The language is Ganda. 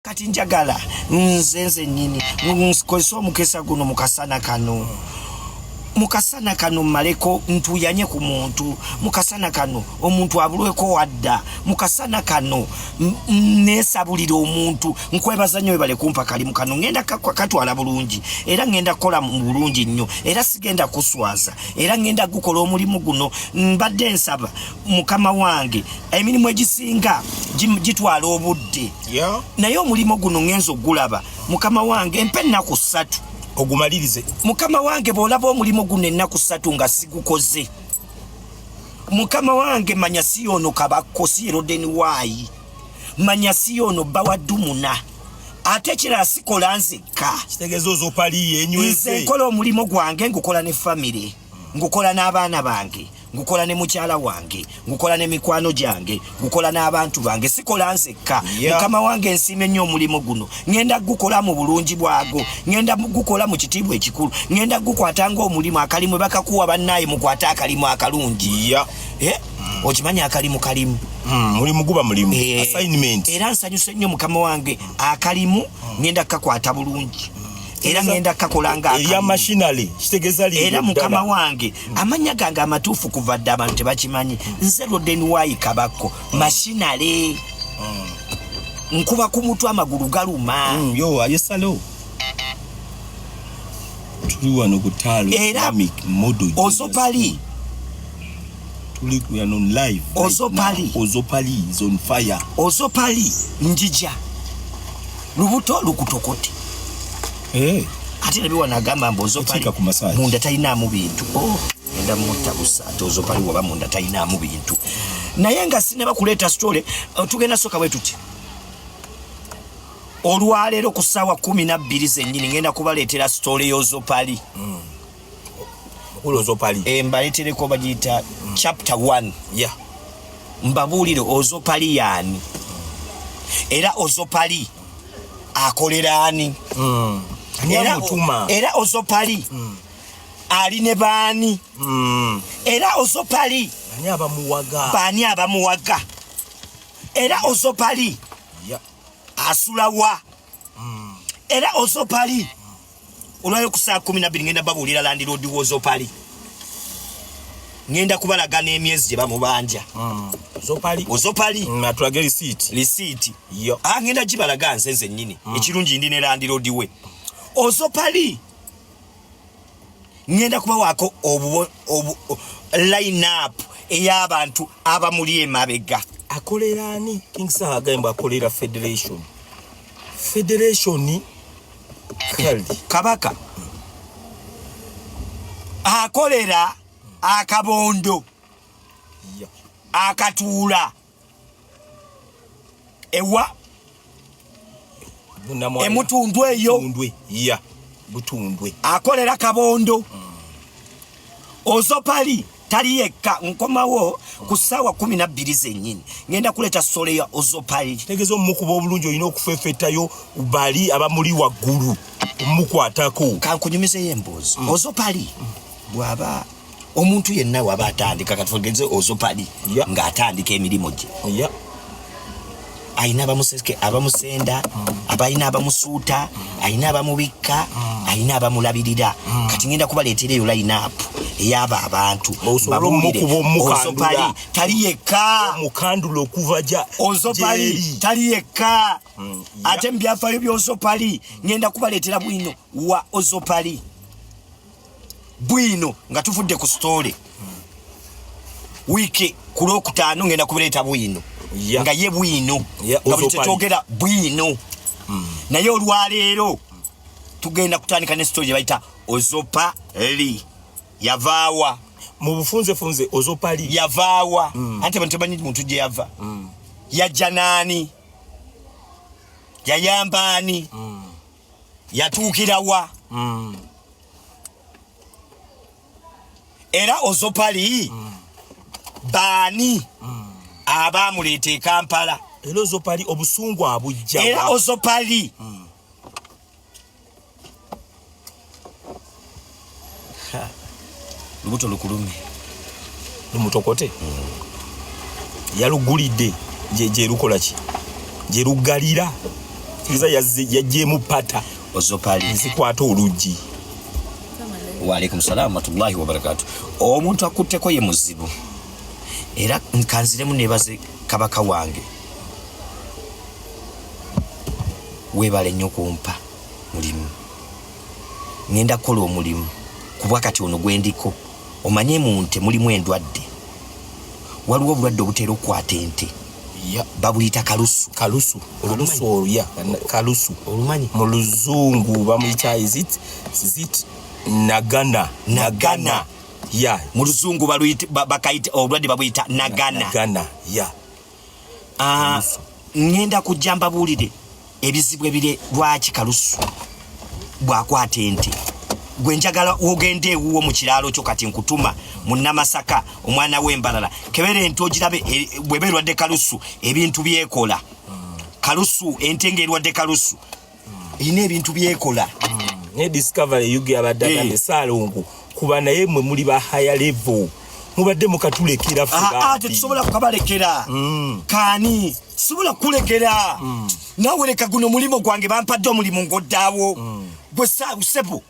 Kati njagala nze nze nnyini nkozese omukisa guno mu kasana kano, mu kasana kano mmaleko ntuuyanye ku muntu, mu kasana kano omuntu abulweko wadda, mu kasana kano neesabulire omuntu. Nkwebaza nnyo webale kumpa kalimu kano, ngenda katwala bulungi era ngenda kukola bulungi nnyo era sigenda kuswaza era ngenda gukola omulimu guno. Mbadde nsaba mukama wange, emirimu egisinga gitwala obudde, naye omulimu guno ngenza ogulaba. Mukama wange, mpa ennaku 3 ogumalirize. Mukama wange, bw'olaba omulimu guno ennaku 3 nga sigukoze, mukama wange, manya si ono Kabakko, si Eroden Waayi, manya si ono bba wa Dumuna. Ate ekirala, sikola nzekka. Kitegeeza Ozopali yenyweze. Nze nkola omulimu gwange, ngukola ne famire, ngukola n'abaana bange, ngukola ne mukyala wange, ngukola ne mikwano gyange, ngukola n'abantu bange, sikola nzekka. Mukama wange, nsiime nnyo omulimu guno, ŋŋenda gukola mu bulungi bwago, ŋŋenda gukola mu kitiibwa ekikulu, ŋŋenda gukwata ng'omulimu. Akalimu bakakuwa, bannaaye, mukwate akalimu akalungi. Eh? Okimanyi akalimu kalimu. Mulimu guba mulimu. Assignment. Era nsanyuse nnyo mukama wange, akalimu ŋŋenda kukakwata bulungi era ŋŋenda kukakola nga erya machinery, kitegeeza liryo Era mukama ddala. wange, amannya gange amatuufu kuva dda abantu tebakimanyi, nze Roden Waayi Kabakko Machinery. Nkuba ku mutwe, amagulu galuma. Yo ayesalo, tuli wano ku Talo Era Islamic Model Junior Ozopali. School. Tuli, we are on live right Ozopali. now. Ozopali is on fire. Ozopali, njija lubuto lukutokote. Ate nebiwana agamba mbu Ozopali Ekiika ku massage. munda talinaamu bintu. Oh, enda mutta busa ate Ozopali waba munda talinaamu bintu. Naye nga sinaba kuleeta story, tugenda soka bwe tuti. Olwaleero ku ssaawa 12 zennyini ngenda kubaleetera story y'Ozopali. Mukulu Ozopali. Mbaleetereko bagiyita chapter 1. Mbabuulire Ozopali yaani, era Ozopali akolera ani, Ani era, amutuma? era Ozopali ali ne baani, era Ozopali Ani abamuwaga? Baani abamuwaga, era Ozopali asulawa, era Ozopali olwayo ku saa 12 ngenda babuulira landlord w'Ozopali, ngenda kubalaga n'emyezi gye bamubanja. Ozopali. Ozopali. Atulage risiiti. Risiiti. Yo. Ah, ngenda gibalaga nze nzennyini. Ekirungi ndi ne landlord we Ozopali. Ngenda kubawaako line up ey'abantu abamuli emabega. Akolera ani? King Saha agambye akolera federation. Federation kali. Kabaka akolera akabondo akatuula ewa Bunamwaya. Emutundwe eyo. Butundwe. Ya. Butundwe. Akolera kabondo. Ozopali tali yekka. Nkomawo ku ssaawa 12 zennyini, ngenda kuleeta story ya Ozopali. Kitegeeza omukuba obulungi olina okufefetayo bali abamuli waggulu omukwatako. Kankunyumizeyo emboozi. Ozopali bw'aba omuntu yenna waba atandika, katugeze Ozopali ng'atandika emirimu gye, alina abamuseke, abamusenda, abalina abamusuuta, alina abamubikka, alina abamulabirira. Kati ngenda kubaleetera eyo line up ey'abo abantu. Osobola Mbabuulire, omukuba omukandula. Ozopali tali yekka. Omukandula okuva ja Ozopali gyeri. tali yekka. Ate mu byafaayo by'Ozopali ngenda kubaleetera bwino wa Ozopali bwino nga tuvudde ku story wiiki ku Lwokutaano, ngenda kubireeta bwino nga ye bwino nga buli Ozopali. kyetwogera bwino. Naye olwaleero tugenda kutandika ne story gye bayita Ozopali yavaawa. Mu bufunzefunze Ozopali yavaawa? Anti abantu tebanyi muntu gye yava, yajja naani, yayamba ani, yatuukirawa, era Ozopali baani abaamuleeta e Kampala? Era Ozopali obusungu abujja Era wa? Ozopali Ha, lubuto lukulume. Lumutokote, yalugulidde gye lukola ki, gye luggalira. Kiriza yajjeemu pata. Ozopali. Nzikwata oluggi. Waalaikum salaam warahmatullahi wabarakatu. Omuntu akutteko ye muzibu. Era nkanziremu nebaze kabaka wange. Weebale nnyo kumpa mulimu. Ngenda kukola omulimu kubwa kati ono gwendiko. Omanye mu nte mulimu endwadde. Waliwo obulwadde obutera okukwata ente. Babuyita kalusu. Kalusu. Olulusu olwo ya kalusu. Olumanyi? Mu luzungu bamuyita is it nagana. Nagana. Ya. Mu luzungu baluyita bakayita obulwadde babuyita nagana. Nagana. Ya. Ngenda kujja mbabuulire ebizibu ebire lwaki kalusu bw'akwata ente. Gwe njagala ogende ewuwo mu kiraalo kyo kati nkutuma munnamasaka omwana w'embalala kebera ente ogirabe bw'eba erwadde kalusu ebintu byekola. Kalusu ente ng'erwadde kalusu erina ebintu byekola. Ne Discovery UG abadde agambye Ssaalongo kuba naye mwe muli ba higher level mubadde mukatulekera ffe bambi. Tetusobola kukabalekera. Kaani sobola kukulekera. Naawe leka guno mulimu gwange bampadde omulimu ng'oddaawo. Gwe sebo.